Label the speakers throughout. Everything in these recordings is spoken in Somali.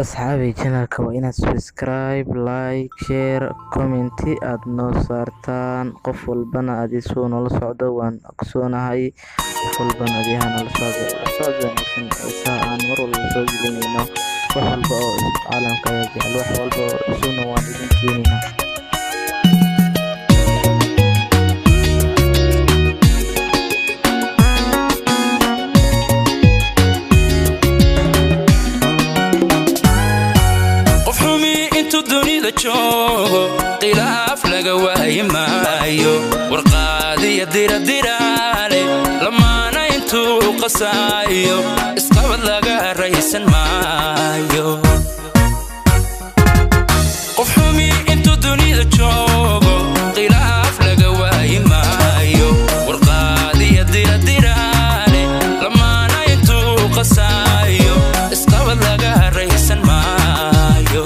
Speaker 1: Asxaabi, channelka waa inaad subscribe, like, share, comment aad noo saartaan. Qof walbana adisuu noola socdo waan ogsoonahay. Qof walbana adiyaha noola socdo, la socod wanaagsan. Saa aan mar walba soo gelinayno wax walba oo cusub, caalamka ayaa jecel wax walba oo cusubna waan idin keenaynaa.
Speaker 2: Qof xumi intuu dunida joogo khilaaf laga waayi maayo, warqaadiya diradiraale lamaana intuu qasaayo isqabad laga raysan maayo. Qof xumi intuu dunida joogo khilaaf laga waayi maayo, warqaadiya diradiraale lamaana intuu qasaayo isqabad laga raysan maayo.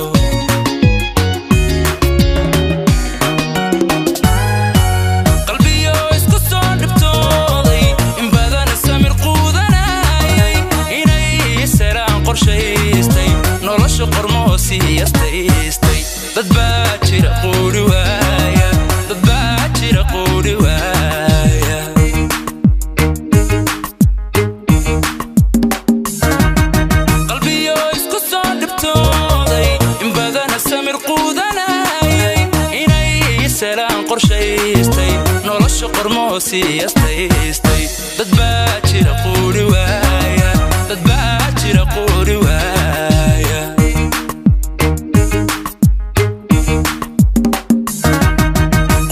Speaker 2: Qalbiyo isku soo dhibtooday in badan samir quudanayay inay seraan qorshaystay nolosha qormoo siiyastaystay. Dad baa jira quuri waaya, dad baa jira quuri waaya. Qalbiyo isku soo dhibtooday in badana samir quudanayay inay selaan qorshaystay nolosha qormoo siiyastaystay. Dad baa jira quuri waaya, dad baa jira quuri waaya.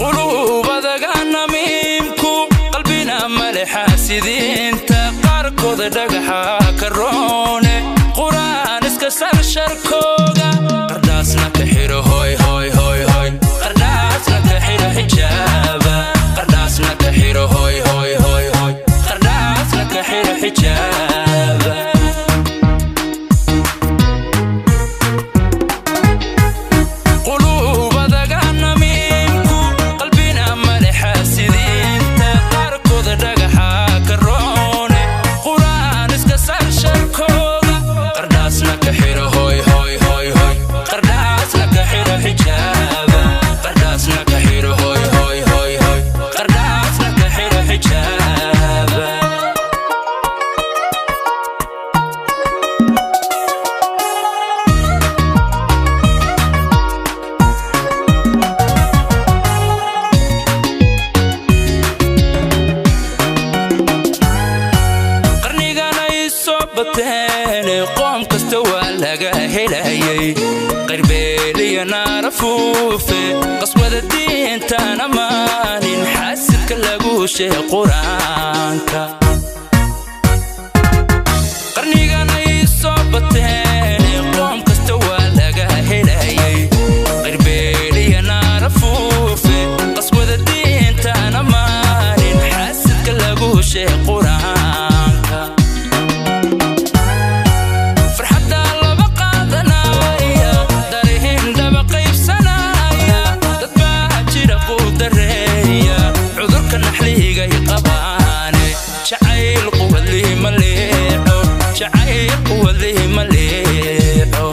Speaker 2: Quluubadaga namiimku qalbina male xaasidiinta qaarkooda dhagaxa ka roone, quraan iska sarsharkooga qardhaasna ka xiro, hoy hoy hoy hoy, qardhaasna ka xiro xijaaba, qardhaasna ka xiro, hoy hoy hoy hoy, qardhaasna ka xiro xijaaba. Quluubadaga namiimku qalbina male xaasidiinta qaarkooda dhagaxa ka roone, quraan iska sarsharkooga qardhaasna ka xiro, hoy hoy hoy hoy, qardhaasna ka xiro xijaaba, qardhaasna ka xiro, hoy hoy hoy hoy, qardhaasna ka xiro xijaaba. Qarnigan ay soo bateen qoom kasta waa laga helayay qarbeeliya naara fuufe qaswada diintaan ammaanin xaasidka lagu sheeg qur-aanka. Qarnigan ay soo bateen qoom kasta waa laga helayay qarbeeliya naara fuufe qaswada diintaan ammaanin xaasidka lagu sheeg qur-aanka. Farxadda laba qaadanaya, darihin dhaba qaybsanaya, dad baa jira quudareeya cudurka naxligay qabaane. Jacayl quwadlihi ma leexo, jacayl quwadlihi ma leexo.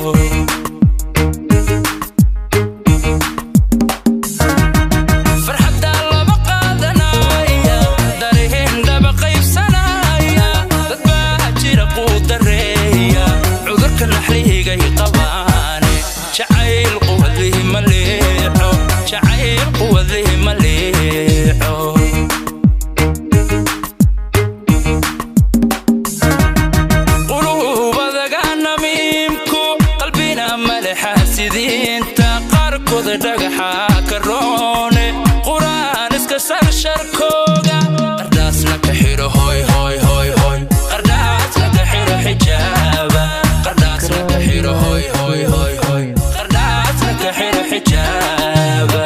Speaker 2: Farxadda laba qaadanaya, darihin dhaba qaybsanaya, dad baa jira quudareeya cudurka naxligay qabaane. Jacayl quwadlihi ma leexo, jacayl quwadlihi ma leexo. Quluubadaga namiimku qalbina male xaasidiinta qaarkooda dhagaxa ka roone, quraan iska sarsharkooga qardhaasna ka xiro, hoy hoy hoy hoy, qardhaasna ka xiro xijaaba, qardhaasna ka xiro, hoy hoy hoy hoy, qardhaasna ka xiro xijaaba.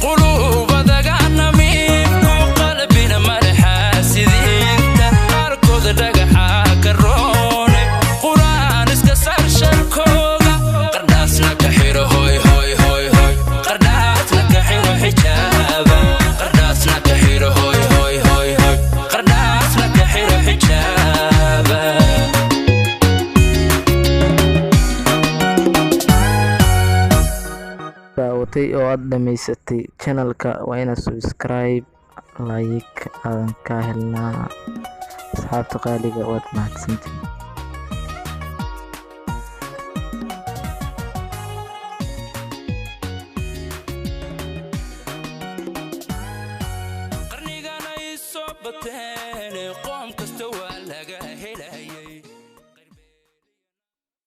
Speaker 2: Quluubadaga namiimku qalbina male xaasidiinta qaarkooda dhagaxa ka roone, quraan iska
Speaker 1: Daawatay oo aad dhamaysatay channelka, waa inaad subscribe, like aadan ka helnaa. Asxaabta qaaliga, waad mahadsantihiin.